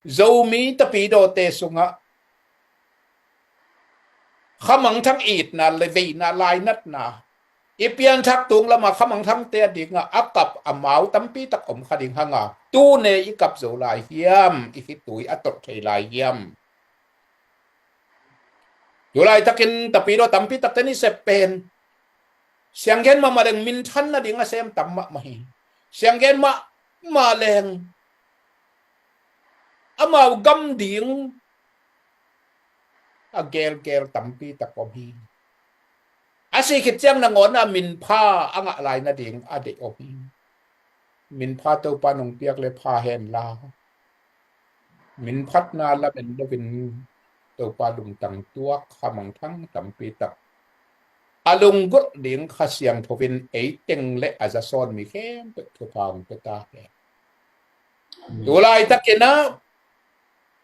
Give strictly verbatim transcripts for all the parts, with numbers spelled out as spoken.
Zomi tapidawte sungah khamangthang itna le veina lainatna, i pianthak tung lamah khamangthangte a dingah a kap amau tampi tak om kha ding hanga, tune i kap zo lai hiam, i khitui a tolh thei lai hiam? Tu laitakin tapidaw tampi takte ni sep pen sianggen mahmah leng minthan nading a sem tam mahmah hi. Sianggen mahmah leng amau gam ding a gelgel tampi tak om hi. A si khit ciang nangawn a minpha a ngah lai nading a deih om hi. Minpha Topa nong piak le pha hen la, minphatna lamen loin Topa lungtang tuak khamangthang tampi tak a lunggulh ding Kha Siangtho in ei teng le a zasawn mi khempeuh thupha hong pia ta hen. Tu laitakin ah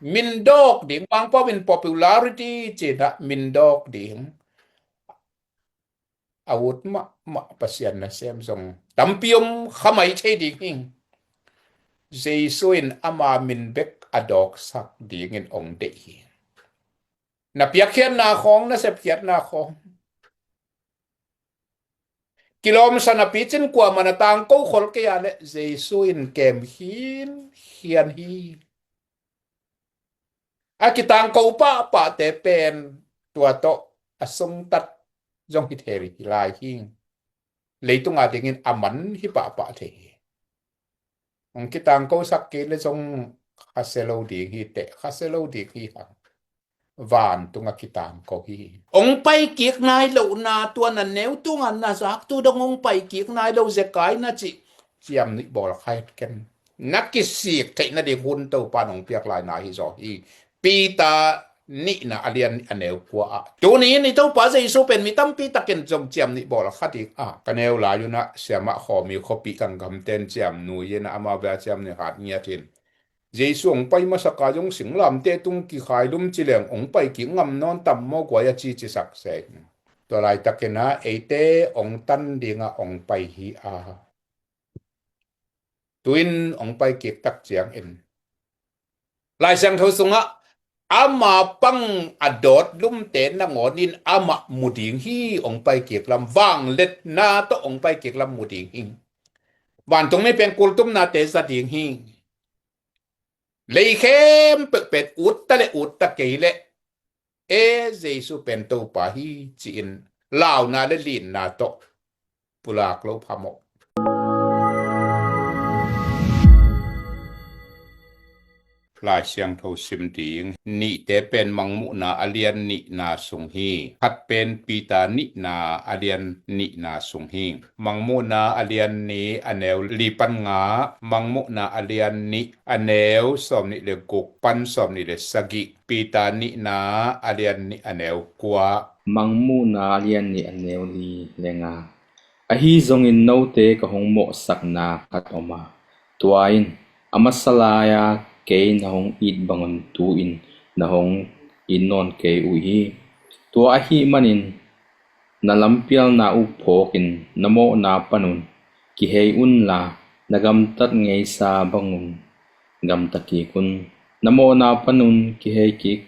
min dawk ding, Mangpau in popularity ci-in ah min dawk ding a ut mahmah Pasian nasem zong tampi om kha mai thei ding hi. Jesu in ama min bek a dawksak dingin ong deih hi. Na piakkhiatna khawng, na sepkhiatna khawng kilawmsa napi cin kuamah na tangko khol kei a leh Jesu in kem khin khian hi. A kitangko pahpahte pen tua tawh a sungtat zong hi thei hi lai hi. Leitung a dingin a man hi pahpah thei hi. Hong kitangkosak kei le zong khasia lo ding hi teh, khasia lo ding hi hang. Vantung a kitangko hi. Hong paikik nai lohna, tua na neu tunga na zaktu dong hong paikik nai lo zekai na cih ciamnuih bawl kha het ken. Na kisik theih nading hun Topa nong piak laina hi zaw hi. Peter nihna a lian nih a neu kua ah. Tuni in i Topa Jesu pen mi tampi takin zong ciamnuih bawl kha ding ah, ka neu lai un ah siamah Khaw Mi khuapi kangkam ten ciamnuih in ah, amau bia ciamnuih hat ngiat in, Jesu hong pai masak a zong singlamteh tung kikhailum ci leng hong paikik ngam nawn tam maw guai a ci cisak se hi. Tua laitakin ah eite hong tan dingah hong pai hi a, tu-in hong paikik tak ciangin Lai Siangtho sungah ama pang a dawt lumte nangawn in amah mu ding hi, hong paikik lam, vangliatna tawh hong paikik lam mu ding hi. Vantung mi pen kultumnate za ding hi. Lei khempeuh pen utta le utta kei leh, e, Jesu pen Topa hi ci-in launa le linna tawh pulak lo phamawh. Lai Siangtho sim ding. Nihte pen Mangmuhna a lian nihna sung hi. Khat pen Peter nihna a lian nihna sung hi. Mangmuhna a lian nih a neu li pan nga, Mangmuhna a lian nih a neu sawmnih le guk pan sawmnih le sagih, Peter nihna a lian nih a neu kua. Mangmuhna a lian nih a neu li le nga. Ahi zongin note ka hong mawhsakna khat om a, tua in a masa lai-a kei na hong it bangun tu-in na hong it nawn kei uh hi. Tua ahih manin na lampialna uh phawkin na mawhna panun kihei unla, na gamtat ngeisa bangun gamta kik un. Na mawhna panun kihei kik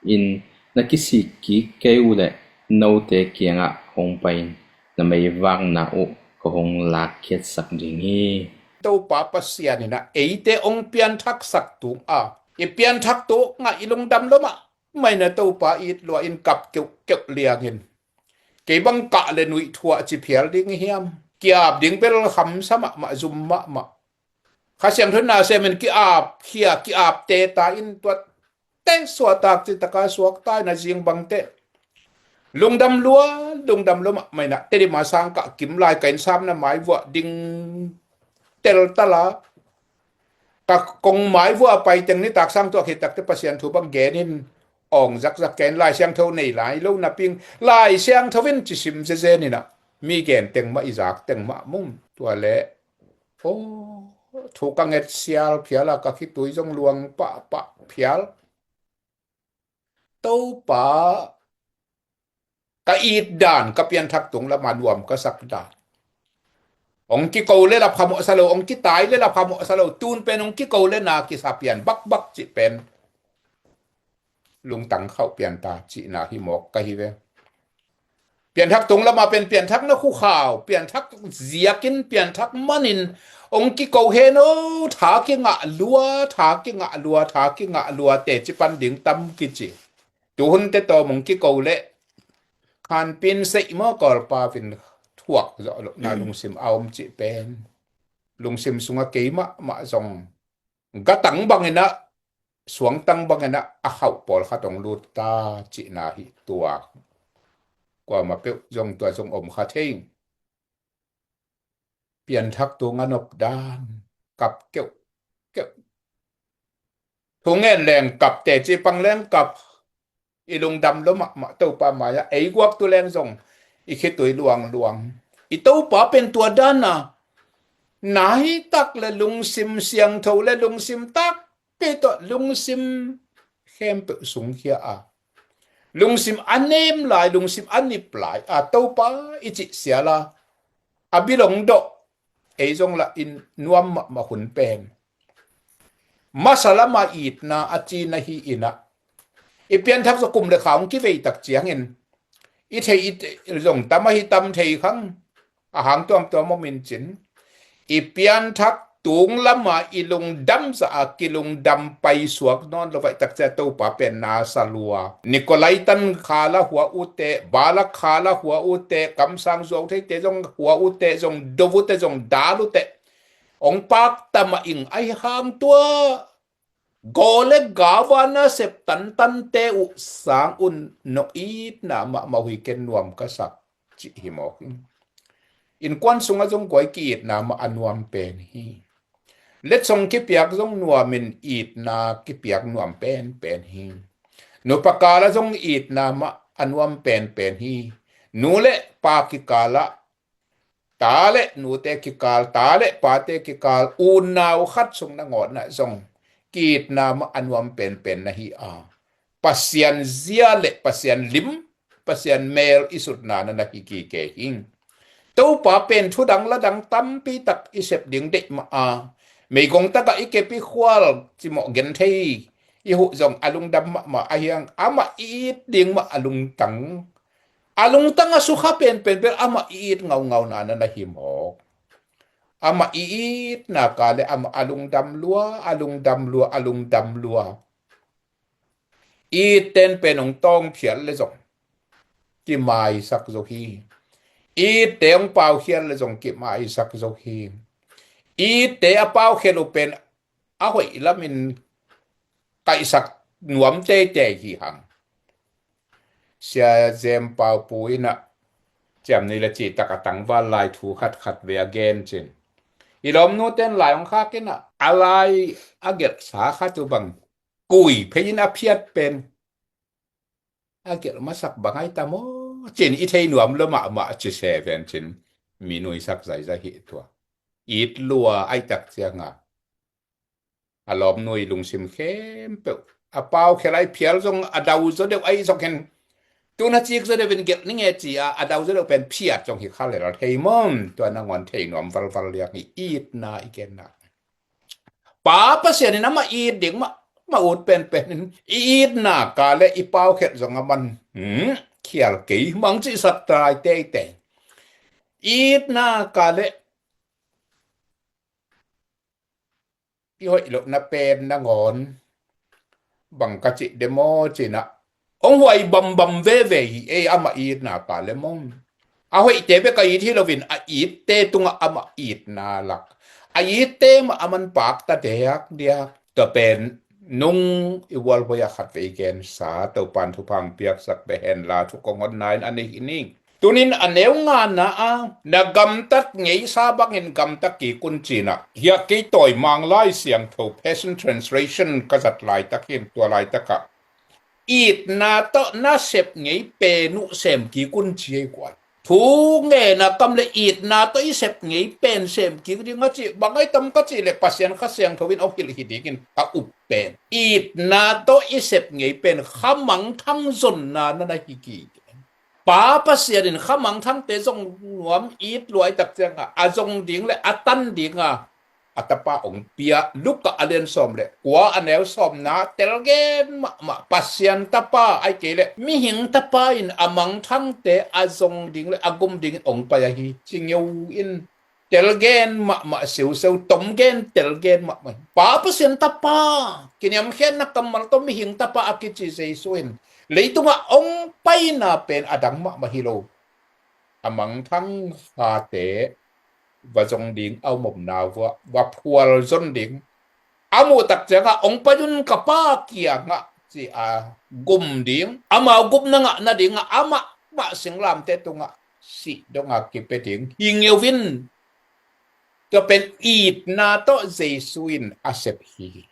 in na kisik kik kei uh leh note kiangah hong pai-in na meivakna uh ka hong lakkhiatsak ding hi. Topa Pasian in ah eite hong pianthaksak tung a, i pianthak tung a i lungdam lo mah, maina Topa it lua in kap keuhkeuh liangin, kei bang kah le nuih thuah ci phial ding i hiam? Ki-ap ding bel hamsa mahmah, zum mahmah. Kha Siangtho in na semin ki-ap khia, ki-ap teta in tua teng suahtak citaka suakta in a zing bangte. Lungdam lua, lungdam lua mahmah in ah, Tedim a sang kah kim lai ka inn sam na maivuah ding teltal a, ka kong maivuah a pai teng nitak sang tuah khit takte Pasian thu bang gen in, awng zakzak ken Lai Siangtho nei lai lo napi-in Lai Siangtho in ci sim zezen in ah, mi gen teng mah, i zak teng mah mum. Tua leh, aw, thu ka nget sial phial a, ka khitui zong luang pahpah phial. Topa ka it dan, ka pianthak tung lama nuam ka sak dan, Hong kiko le la phamawh sa lo, hong kitai le la phamawh sa lo, tun pen hong kiko le na kisa pian bakbak cih pen lungtang khauh pian ta cihna hi mawk ka hi ve. Pianthak tung lama pen pianthak na khukhau, pianthak ziakin, pianthak manin hong kiko hen o, tha kingah lua, tha kingah lua, tha kingah lua, teci pan ding tam kici. Tuhun te tawm hong kiko le khanpin seih maw, Kawlpa vin thuak zawh lohna lungsim a om cih pen lungsim sunga kei mahmah zong gatang bangin ah, suangtang bangin ah, a khauh pawlkhat hong lut ta cihna hi tua. Kuamah peuh zong tua zong om kha thei. Pianthak tung a nop dan, kap keuh keuh. Thu ngen leng kap, teci pang leng kap. I lungdam lo mahmah Topa mai-ah, ei guak tu leng zong i khitui luangluang. I Topa pen tua dana nai tak le lungsim siangtho le lungsim takpi tawh lungsim khempeuh sungkhia a, lungsim a nem lai, lungsim a nip lai a Topa i cih siala a bilong dawh ei zong lah in nuam mahmah hun pen masa lama itna a cina hi inah, i pianthak zaw kum le kha hong kivei tak ciangin i theih i zong tam ahi tam thei khang, a hang tuamtuam om in cin, i pianthak tung lama i lungdam zah a kilungdam paisuak nawn lo vaih tak cia Topa pen na sa lua. Nikolaitan kha la hua ute, Balak kha la hua ute, kamsang zuau theite zong hua ute, zong dovute, zong dalute hong pakta mah ing ahi hang tua gaw le gava nasep tantante uh sang un nong itna mahmah uh hi ken nuam ka sak cih hi mawk ing. Innkuan sungah zong guai ki-itna mah a nuam pen hi. Letsong kipiak zong nuamin itna kipiak nuam penpen hi. Nupa kala zong itna mah a nuam penpen hi. Nu le pa kikala, ta le nute kikal, ta le pate kikal, unau khat sung nangawnah zong ki-itna mah a nuam penpen na hi a, Pasian zia le Pasian lim, Pasian mel i sutna na na hi kike hi. Topa pen thudang ladang tampi tak i sep ding deih mah a, meigong takah i kep i khual cimawh genthei i huh zong a lungdam mahmah ahi hang, amah i it ding mah a lungtang, a lungtang a sukha penpen bel amah i it ngaungauna na na hi mawk. Amah i itna ka le amah a lungdam lua, a lungdam lua, a lungdam lua. Itte in pen hong tawng phial le zong kimaisak zo hi. Itte hong paukhial le zong kimaisak zo hi. Itte a paukhial uh pen a hoih lamin kaihsak nuam teitei hi hang. Sia Zem Pau Pu inah ciamni le cihtak a tangval lai thu khatkhat ve a gen cin, i lawmnu ten lai hong khak inah a lai a gelhsa khat uh bang kui phei in a phiat pen a gelh masak bang ai ta maw cin, i thei nuam lo mahmah ci se ven cin, mi nuisak zaizai hi tua. It lua ai tak cianga a lawmnu i lungsim khempeuh a paukhial ai phial zong a dau zaw deuh ai zok hen. Tuna cik zaw deuh in gelh ni nge ci a a dau zaw deuh pen phiat zong hi kha lel thei mawm. Tua nangawn thei nuam valval liang hi itna i genna. Pa Pasian in amah it ding mah, mah ut penpen in i itna ka le i paukhial zong a man, hmm, khial kei mang cihsak tai teitei. Itna ka le i hoih lohna pen nangawn bang ka cih demaw cinah hong huai bambam veve hi ei, amah itna ka le mawm. A hoihte bek a it hi loin a itte tungah amah itna lak, a itte mah a man pakta diakdiak. Tua pen nung i vualhuai a khat vei gensa Topan thupha hong piaksak beh henla thu kong honna in a nei hi ning. Tunin a neu ngana a na gamtat ngeisa bangin gamta kik un cinah, hiah kei tawi Mang Lai Siangtho Passion Translation ka zat laitak hin, tua laitakah itna tawh nasep ngei pen uh sem kik un ci ei guai. Thu ngena kam le itna tawh i sep ngei pen sem kik ding a cih bang ai tam ka cih le Pasian Kha Siangtho in a hilh hi dingin a up pen itna tawh i sep ngei pen khamangthang zonna na na hi kik. Pa Pasian in khamangthangte zong nuam it luai tak ciangah a zong ding le a tan dingah a tapa ong pia. Luka a lian sawm le kua a neu sawmna telgen mahmah Pasian tapa ai kei le mihing tapa in a mangthangte a zong ding le a gum dingin ong pai ahi. Ci ngeu in telgen mahmah, seuseu tomgen telgen mahmah. Pa Pasian tapa, kiniamkhiatna kammal tawh mihing tapa a kici Jesu in leitungah ong paina pen a dang mahmah hi lo. A mangthang khate va zong ding a um omna uh ah va phual zon ding. A muh tak ciangah ong pai un ka pa kiangah ci a gum ding, amau gupna ngah nadingah amah mah singlamteh tungah sih dongah kipia ding hi ngeu in. Tua pen itna tawh Jesu in a sep hi.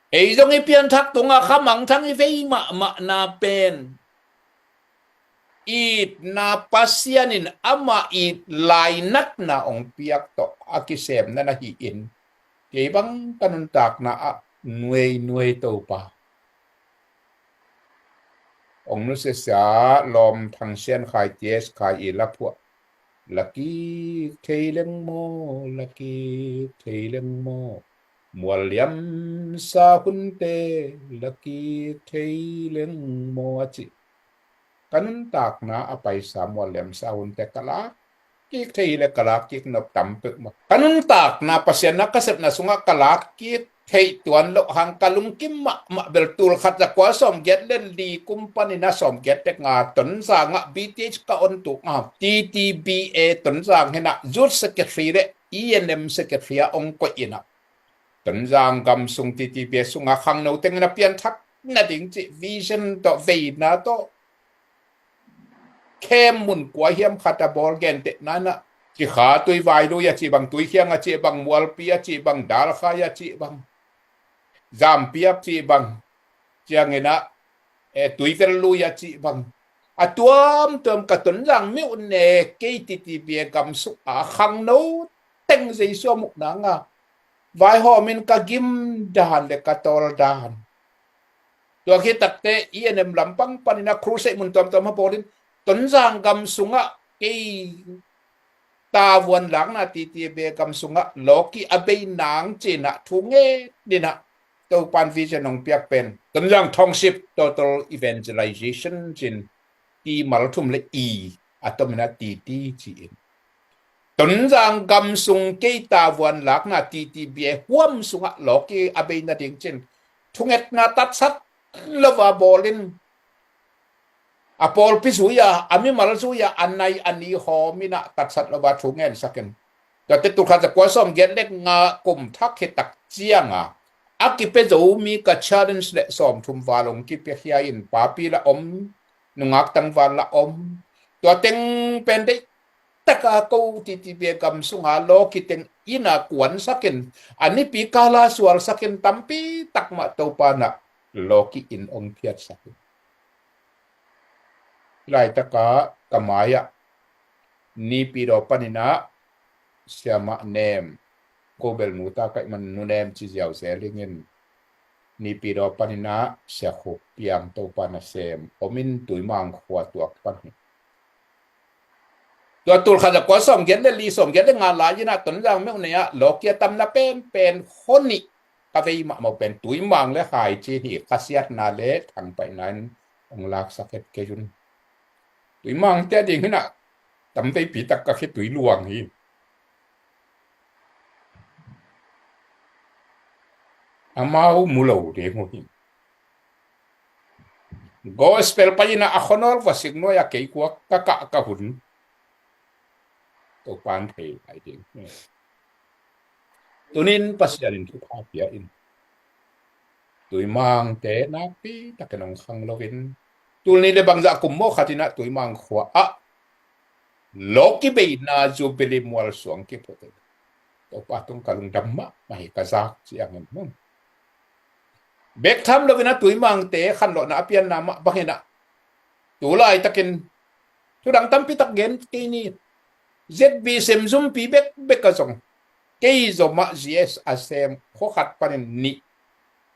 Ei zong i pianthak tungah khamangthang i vei mahmahna pen itna, Pasian in amah it lainatna ong piak tawh a kisemna na hi in, kei bang ka nuntakna ah nuainuai Topa. Ong nusiasia lawm Thang Sian Khai, T S Khai i la phuah. Lakik thei leng maw, lakik thei leng maw, mual liamsa hunte lakik thei leng maw a ci. Ka nuntakna a paisa mual liamsa hunte ka lak kik thei le ka lak kik nop tam peuhmah. Ka nuntakna Pasian na ka sepna sungah ka lak kik theih tuan loh hang ka lungkim mahmah bel tul khat za kua sawm giat le li kum panin a sawm giat le nga Tonzang ah B T H ka on tuk a, T T B A Tonzang henah Youth Secretary le E N M Secretary a ong koih inah Tonzang gam sung T T B A sungah khangno tengin a pianthak nading cih vision tawh veina tawh khem mun kua hiam khat a bawl gentehna inah Cikha Tuivai Lui a cih bang, Tuikhiang a cih bang, Mualpi a cih bang, Dalkhai a cih bang, Zampi a cih bang, cianginah eh, Tuivel Lui a cih bang, a tuamtuam ka Tonzang meuh ne kei T T B A gam sungah khangno teng Jesu a muh nanga vaihawmin ka gim dan le ka tawl dan. Tua khit takteh E N M lampang panin a crusade mun tuamtuam a bawlin Tonzang gam sungah kei tavuan lakna T T B A gam sungah lawki a bei nang cinah thu ngen inah Topan vision ong piak pen Tonzang Township Total Evangelization cin T mal thum le I a tomin a T T ci in. Tonzang gam sung kei tavuan lakna T T B A huam sungah lawki a bei nading cin thungetna tatsat lova bawlin a pawlpi zui-a, a mimal zui-a, a nai a ni hawm inah tatsat lova thu ngensak in. Tuate tul khat za kua sawm giat le nga kum thak khit tak cianga a kipia Zomi ka challenge le sawmthum val ong kipia khia in papi la om, nungak tangval la om. Tua teng pen deih taka ko T T B A gam sunga lawki teng ina kuansakin a nipi kala sualsakin tampi takmah Topa nah lawki in ong phiatsakin. Laitaka ka mai-ah Nipidaw paninah siamah nem, ko bel nu ta kaih man nu nem ci ziauzel ingin, Nipidaw paninah Sia Khup Piang Topa nasem omin Tuimang khua tuak pan hi. Tua tul khat za kua sawm giat le li sawm giat le nga lai inah Tonzang meuh nei-ah lawkia tamna penpen khuanih ka vei mahmah pen Tuimang le Khaici hi. Khasiatna le thangpaihna in ong laksak het kei un. Tuimangte a ding hinah tamveipi tak ka khitui luang hi. Amau mu lo ding uh hi. Gospel pai inah a khuanawl va sik nuai a kei kua ka kah ka hun Topan thei lai ding. Tunin Pasian in thupha pia in Tuimangte nakpi takin ong khang loin tul nih le bangzah kum maw khat inah Tuimang khua ah lawki beina Jubilee mualsuang kiphut in Topa tung ka lungdam mahmah hi ka zak ciangin. Bek tham loin a Tuimangte khanlawhna a pianna mah bang inah tu laitakin thudang tampi tak gen kei ni. Z B sem zumpi bekbek a zong kei zomah G S a sem khua khat panin nih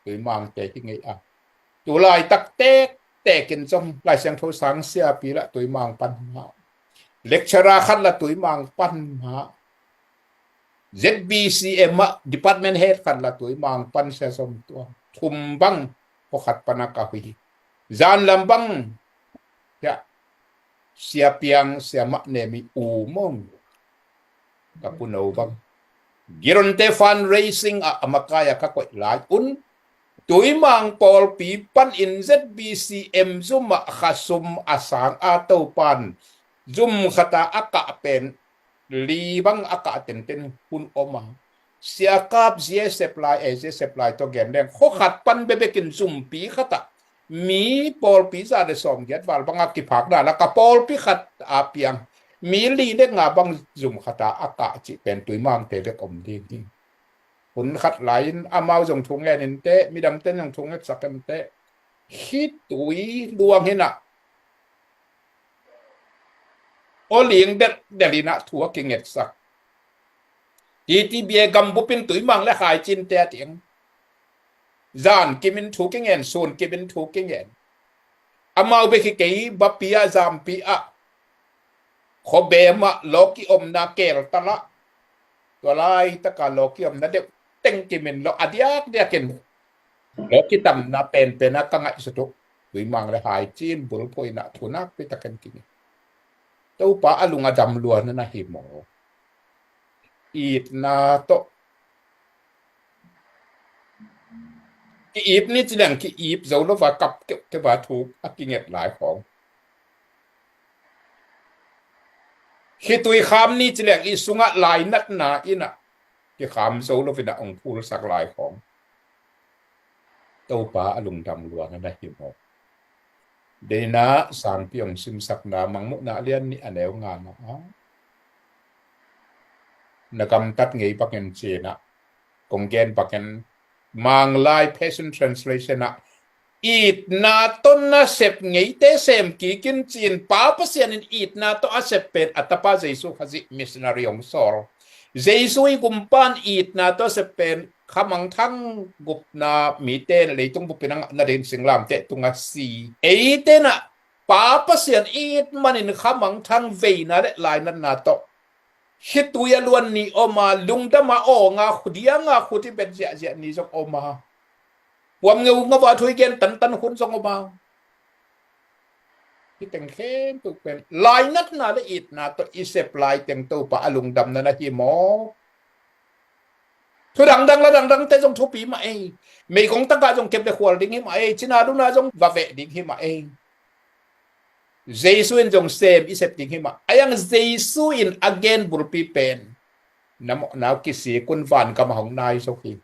Tuimangte hi ngei a. Tu laitak tek tekin zong Lai Siangtho sang siapi lah tuimang pan mah, lecturer khat lah tuimang pan mah, Z B C M ah department head khat lah tuimang pan sia zong tua thum bang khuakhat pan a ka hui hi. Zan lam bang, ya, Sia Piang, Sia Mah Nem i u mong, ka puno bang, Gironte fundraising ah a makai a ka koih lai un, tuimang pawlpi panin Z B C M zum ah khasum a sang a Topan zum khat a a kah pen li bang a kah tenten hun om a. Sia Kap zia sep lai, e zia sep lai tawh gen leng, khuakhat pan bebekin zumpi khat ah mi pawlpi za le sawmgiat val bang a kiphakna la ka pawlpi khat a piang mi li le nga bang zum khat a a kah cih pen tuimangte bek om ding hi. Hun khat lai-in amau zong thu ngen in teh, midangte zong thu ngetsak in teh, khitui luang hi nah, aw ling delh delh in ah thu a kingetsak. Titi bia gambup in tuimang le haicin te a tiang. Zan kimin thu kingen, sun kimin thu kingen. Amau bek hi kei, bapi ah, zampi ah, khuabem ah, lawki omna keltal ah, tua laitaka lawki omna deuh teng kimin lo a diakdiakin lawki tamna penpen a ka ngaihsut uh. Tuimang le haicin bulphuh in ah thu nakpi takin kingen. Topa a lung a dam lua na na hi maw? Itna tawh ki-ip ni ci leng ki-ip zo lo va kap keuhkeuh va thu a kinget lai khawng, khitui kham ni ci leng i sungah lainatna in ah kikham zo lo in ah ong phulsak lai khawng. Topa a lungdam lua na na hi maw? Deina sangpi ong simsakna Mangmuhna a lian nih a neu ngana ah, na gamtat ngei bangin ci-in ah kong gen bangin, Manglai Passion Translation ah, itna tawh nasep ngeite sem kik in ci-in Pa Pasian in itna tawh a sep pen a Tapa Jesu Khazih missionary ong sawl. Jesu i gumpan itna tawh a sep pen khamangthang gupna mite in leitung bup in a ngah nading singlamteh tungah si. Eite in ah Pa Pasian it manin khamangthang veina le lainatna tawh khitui a luan ni om a, lungdam a, awng a, khudiang a, khuti bet ziahziah ni zong om a, puam ngeu ngau a thu i gen tantan hun zong om a. Hih teng khempeuh pen lainatna le itna tawh i sep lai teng Topa a lungdamna na hi maw? Thu dangdang la dangdangte zong thupi mah ei. Meigong tagah zong kep le khual ding hi mah ei. Cina luna zong va veh ding hi mah ei. Jesu in zong sem i sep ding hi mah. A iang Jesu in a gen bulpi pen na mawhna uh kisik un, vangam a hong nai zo hi.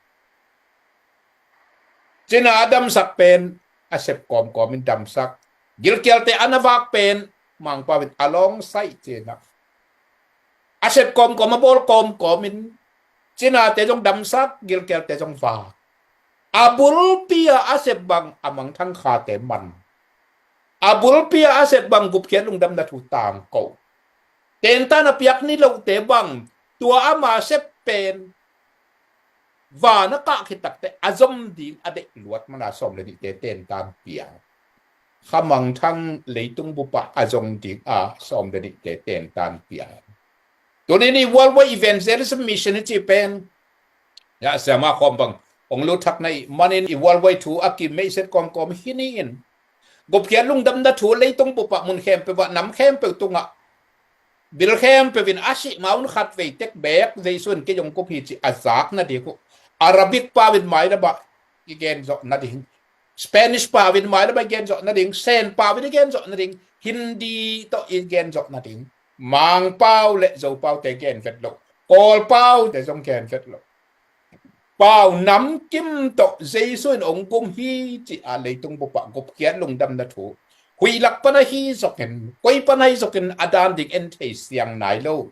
Cina a damsak pen a sep kawmkawm in damsak. Gilkialte a na vak pen Mangpau in a lawng saih cina. A sep kawmkawm, a bawl kawmkawm in cinate zong damsak, gilkialte zong vak. A bulpi a a sep bang a mangthang khate man. A bulpi a a sep bang gupkhiat lungdamna thu tangko. Tentan a piak ni lohte bang tua ama sep pen van a kah khit takteh a zom ding a deih luat mana sawm le nihte tentan pia. Khamangthang leitung bupah a zong ding a sawm le nihte tentan pia. Tuni ni worldwide evangelism mission i ci pen, ya, siama khawm bang ong lut thak na ih manin i worldwide thu a kim meihset kawmkawm hi ni in, gupkhiat lungdamna thu leitung bupah mun khempeuh ah, nam khempeuh tungah, bil khempeuh in a sih ma un khatvei tek beek Jesu in kei zong gup hi cih a zak nading uh, Arabic pau in mailam ah i gen zawh nading, Spanish pau in mailam ah i gen zawh nading, Sen pau in i gen zawh nading, Hindi tawh i gen zawh nading, Mangpau le Zopaute gen vet loh, Kawlpaute zong gen vet loh, pau namkim tawh Jesu in ong gum hi cih a leitung bupah gupkhiat lungdamna thu, huih lak pan ahi zokin, koi pan ahi zokin a dan ding en thei siang nai lo.